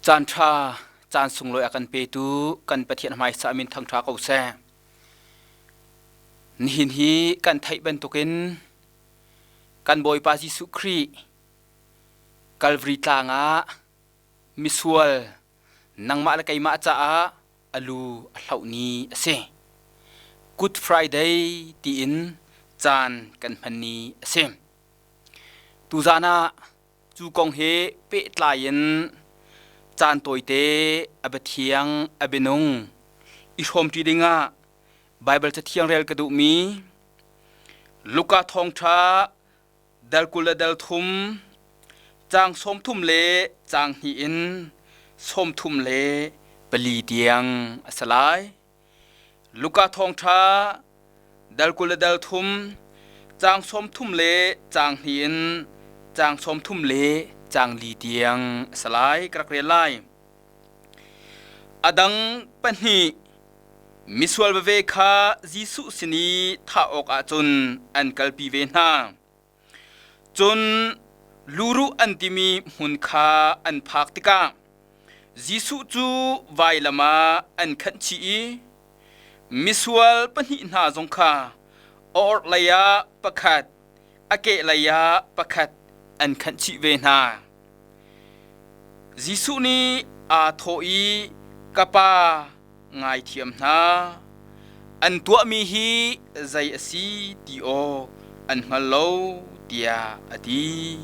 Caan ṭha, caan sunglawi a kan petu kan Pathian hmaisa min thangṭha ko seh. Nihin hi kan theih bantukin kan Bawipa Jesuh Khrih Kalvari tlang ah misual nangmah le keimah caah a lu a hloh ni a si. Good Friday tiin caan kan hman ni a si. Tuzaan ah cu kong he pehtlai in caan tawite a biathiang a bianung i hrawmṭi dingah Baibal Cathiang rel ka duhmi Luka thawngṭha dal 20 le dal thum caang 30 le caang hnih in 34 tiang a si lai. Luka thawngṭha dal 20 le dal thum caang 30 le caang hnih in caang 30 le caang li tiang a si lai. Ka rak rel lai. A dang pahnih misual veve kha Jesuh sin i thah awkah cun an kalpi ve hna. Cun luruh an timi hmun kha an phak tikah Jesuh cu vailam ah an khanh chih i misual pahnih hna zong kha a orhlei ah pakhat, a kehlei ah pakhat an khanh chih ve hna. Jesuh nih aa thawh i, Ka Pa, ngaithiam hna. An tuahmi hi zei a si ti awk an hngal lo, tiah a ti.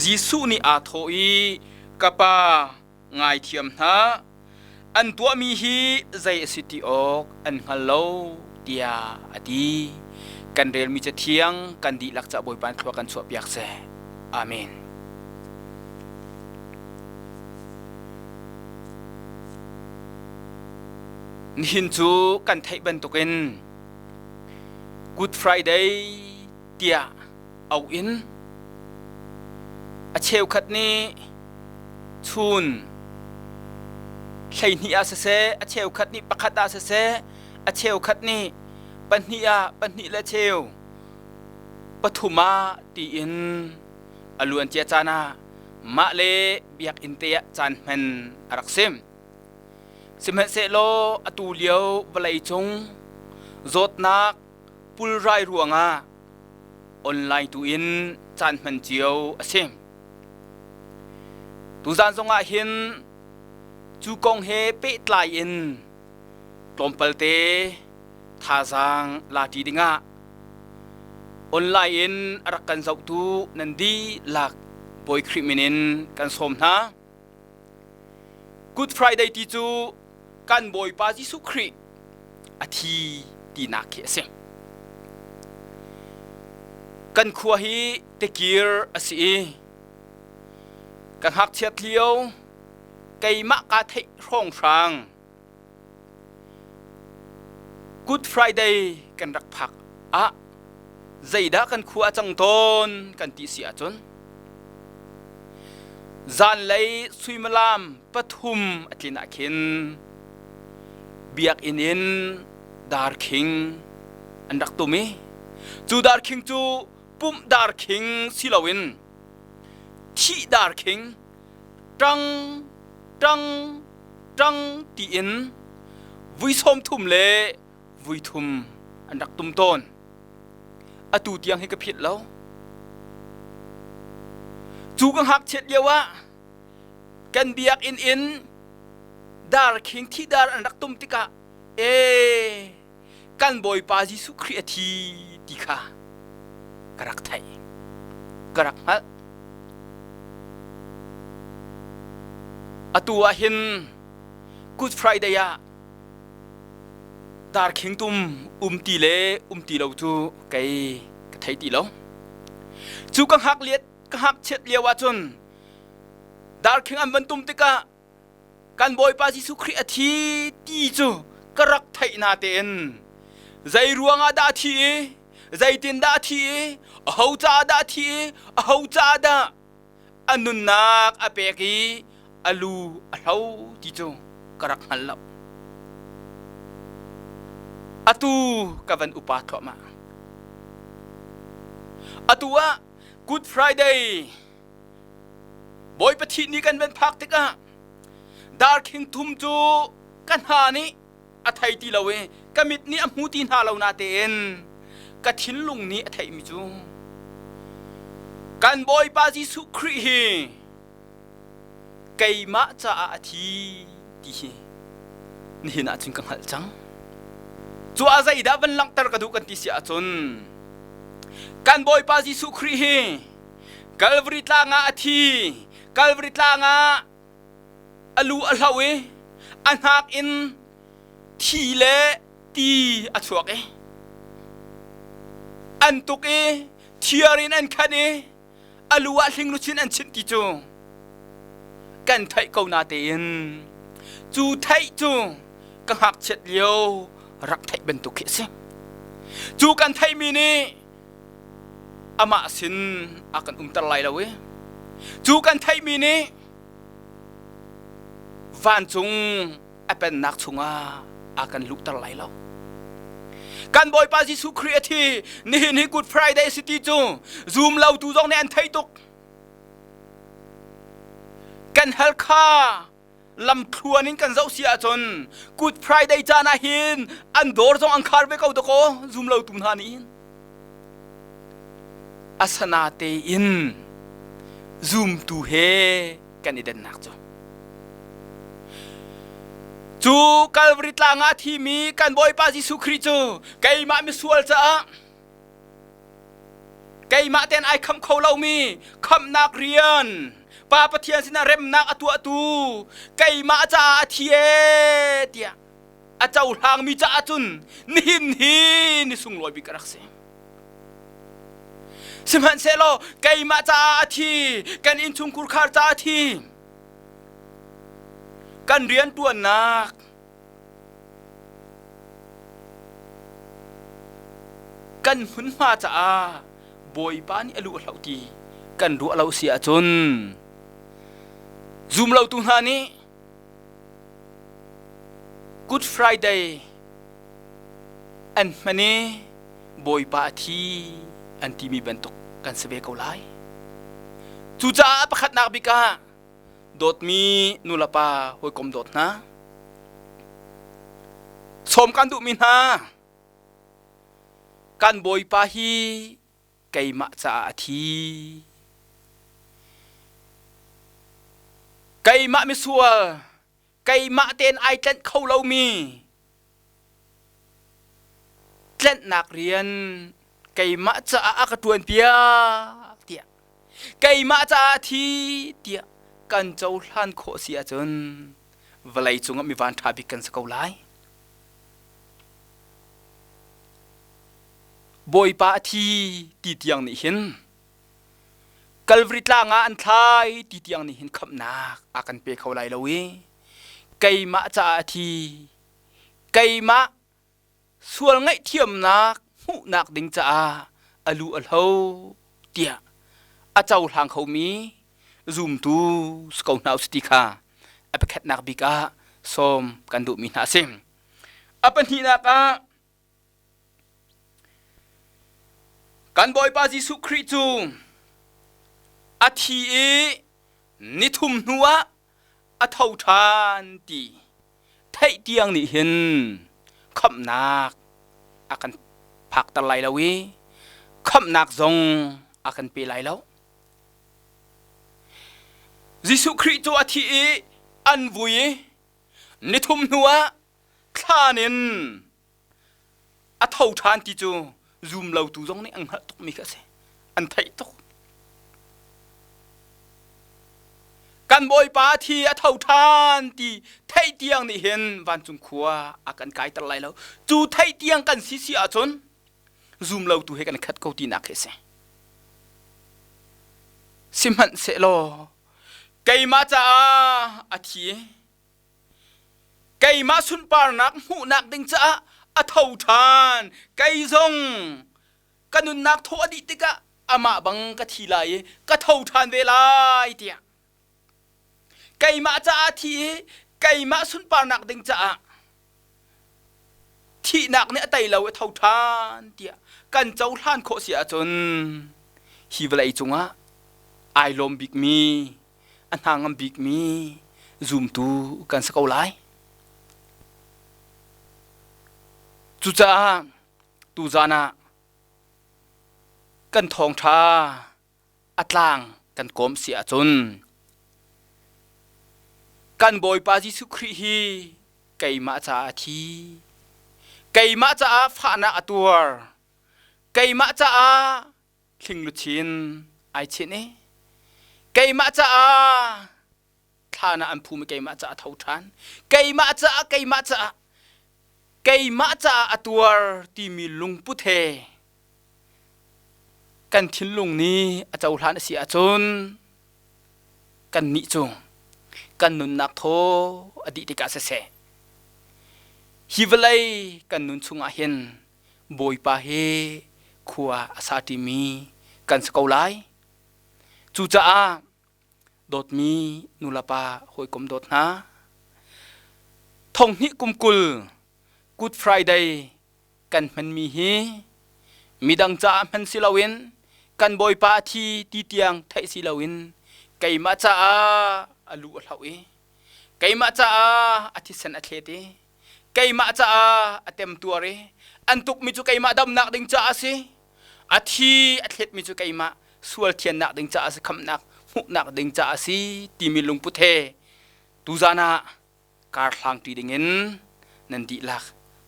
Jesuh nih aa thawh i, Ka Pa, ngaithiam hna. An tuahmi hi zei a si ti awk an hngal lo, tiah a ti. Kan relmi Cathiang kan dihlak ca Bawipa in thlua kan chuahpiak seh. Amen. Nihin cu kan theih bantukin Good Friday tiah auh in a cheukhat nih chun 12 ah siseh, a cheukhat nih pakhat ah siseh, a cheukhat nih pahnih ah pahnih le cheu pathum ah tiin a luan cia caan ah mah le biakinn te ah caan hman a rak sim. Sihmanhsehlaw atu lio vawlei cung zawtnak pulrai ruangah online tu in caan hman cio a si. Tuzaan zongah hin cu kong he pehtlai in tlawmpalte thazaang la ṭi dingah online in a rak kan zohtu nan dihlak Bawi Khrih min in kan sawm hna. Good Friday ti cu kan Bawipa Jesuh Khrih a thi tinak khi a si. Kan khua hi tikir a si i ka ngakchiat lio keimah kaa theih hrawnghrang Good Friday kan rak phak ah zeidah kan khua a cang tawn kan ti si ahcun zanlei suimilam pathum a tlin ah khin biakinn in darkhing an rak tum i cu darkhing cu pumh darkhing si loin thih darkhing ṭang ṭang ṭang tiin vui 30 le vui thum an rak tum tawn. Atu tiang hi ka philh lo. Cu ka ngakchiat lio ah kan biakinn in darkhing thidar an rak tum tikah ee kan Bawipa Jesuh Khrih a thi ti kha ka rak theih, ka rak hngalh. Atu ah hin Good Friday ah darkhing tum um ti le um ti lo cu kei ka thei ti lo. Cu ka hngak liat ka hngakchiat lio ah cun darkhing an van tum tikah kan Bawipa Jesuh Khrih a thi ti cu ka rak theih na tein zei ruangah dah a thi i zeitin dah a thi i aho caah dah a thi i aho caah dah a nunnak a pek i a lu a hlo ti cu ka rak hngal lo. Atu ka van upa thluahmah. Atu ah Good Friday Bawipa thih ni kan van phak tikah. Darkhing thum cu ka hna nih a thei ti lo i ka mit nih a hmu ti hna lo natein ka thinlung nih a theihmi cu kan Bawipa Jesuh Khrih hi keimah caah a thi ti hi nihin ah cun ka hngalh cang. Cu ah zeidah van langhter ka duh kan ti si ahcun kan Bawipa Jesuh Khrih hi Calvary tlang ah a thi, Calvary tlang ah a lu a hlo i a hnak in thi le ti a chuak i an tuk i thiar in an khan i a lu ah hling luchin an chinh ti cu kan theih ko na tein cu theih cu ka ngakchiat lio rak theih bantuk khi a si. Cu kan theihmi nih amah sin a kan umter lai lo i cu kan theihmi nih vancung a pennak chungah a kan luhter lai lo. Kan Bawipa Jesuh Khrih a thi nihin hi Good Friday si ti cu zum lo tu zong nih an thei tuk. Kan hal kha lamthluan in kan zoh si ahcun Good Friday caan ah hin an dawr zong an khar ve ko dakaw zum lo tu hna nih hin. Asana tein zumtu he kan i dennak cu. Cu Calvary tlang ah a thimi kan Bawipa Jesuh Khrih cu keimah misual caah keimah ten ai khamh kho lomi khamhnak rian Pa Pathian sinah remnak a tuahtu keimah caah a thi ee tiah a cohlangmi caah cun nihin hi ni sunglawi bik a rak si. Sihmanhsehlaw keimah caah a thi, kan innchungkhur khar caah a thi, kan rianṭuannak, kan hmunhma caah Bawipa nih a luh a hloh ti kan ruah lo si ahcun zumlotu hna nih Good Friday an hman i Bawipa a thi an timi bantuk kan si ve ko lai. Cucaah a pakhatnak bik ah dawtmi nulepa hawikom dawt hna, sawm kan duhmi hna, kan Bawipa hi keimah caah a thi. Keimah misual, keimah tein ai tlenh kho lomi tlenhnak rian keimah caah a ka ṭuan piak tiah keimah caah a thi tiah kan cohlan khawh si ahcun vawlei cungah mi van ṭha bik kan si ko lai. Bawipa a thi ti tiang nih hin Calvary tlang ah an thlai ti tiang nih hin khamhnak a kan pe kho lai lo i keimah caah a thi keimah sual ngaihthiamnak hmuhnak ding caah a lu a hlo tiah a cohlang khomi zumtu si ko hna usih ti kha a pakhatnak bik ah sawm kan duhmi hna a si. A pahnihnak ah Kan Bawipa Jesuh Khrih cu a thi i nithum hnuah a tho ṭhan ti theih tiang nih hin khamhnak a kan phakter lai lo i khamhnak zong a kan pe lai lo. Jesuh Khrih cu a thi i an vui i nithum hnuah thlan in a tho ṭhan ti cu zum lotu zong nih an hngalh tukmi kha a si. An theih tuk. Kan Bawipa a thi a tho ṭhan ti theih tiang nih hin vancung khua a kan kaiter lai lo. Cu theih tiang kan si si ahcun zum lotu he kan khat ko tinak khi a si. Sihmanhsehlaw keimah caah a thi keimah sunparnak hmuhnak ding caah a tho ṭhan. Kei zong ka nunnak thaw a dih tikah amah bang ka thi lai i ka tho ṭhan ve lai tiah keimah caah thi i keimah sunparnak ding caah thihnak nih a tei lo i tho ṭhan tiah kan cohlan khawh si ahcun hi vawlei cungah ai lawm bikmi a hna ngam bikmi. Zumtu kan si ko lai. Cucaah tuzan ah kan thawngṭha a tlang kan kawm si ahcun kan Bawipa Jesuh Khrih hi keimah caah a thi, keimah caah fahnak a tuar, keimah caah thling luchin ai chinh i keimah caah thlan ah an phum i keimah caah tho ṭhan, keimah caah, keimah caah, keimah caah a tuar timi lungput he kan thinlung nih a cohlan a si ahcun kannih cu kan nunnak thaw a dih tikah siseh, hi vawlei kan nun chungah hin Bawipa he khua a sa ṭimi kan si ko lai. Cucaah dawtmi nulepa hawikom dawt hna, thonghnih kum 20 Good Friday kan hmanmi hi midang caah hman si loin kan Bawipa a thi ti tiang theih si loin keimah caah a lu a hloh i keimah caah a thisen a thlet i keimah caah a temtuar i an tukmi cu keimah damnak ding caah a si, a thi a thletmi cu keimah sual thiannak ding caah a si, khamhnak hmuhnak ding caah a si timi lungput he tuzan ah karhlang ṭi dingin nan dihlak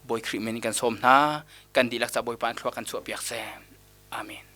Bawi Khrih min in kan sawm hna. Kan dihlak ca Bawipa in thlua kan chuahpiak seh. Amen.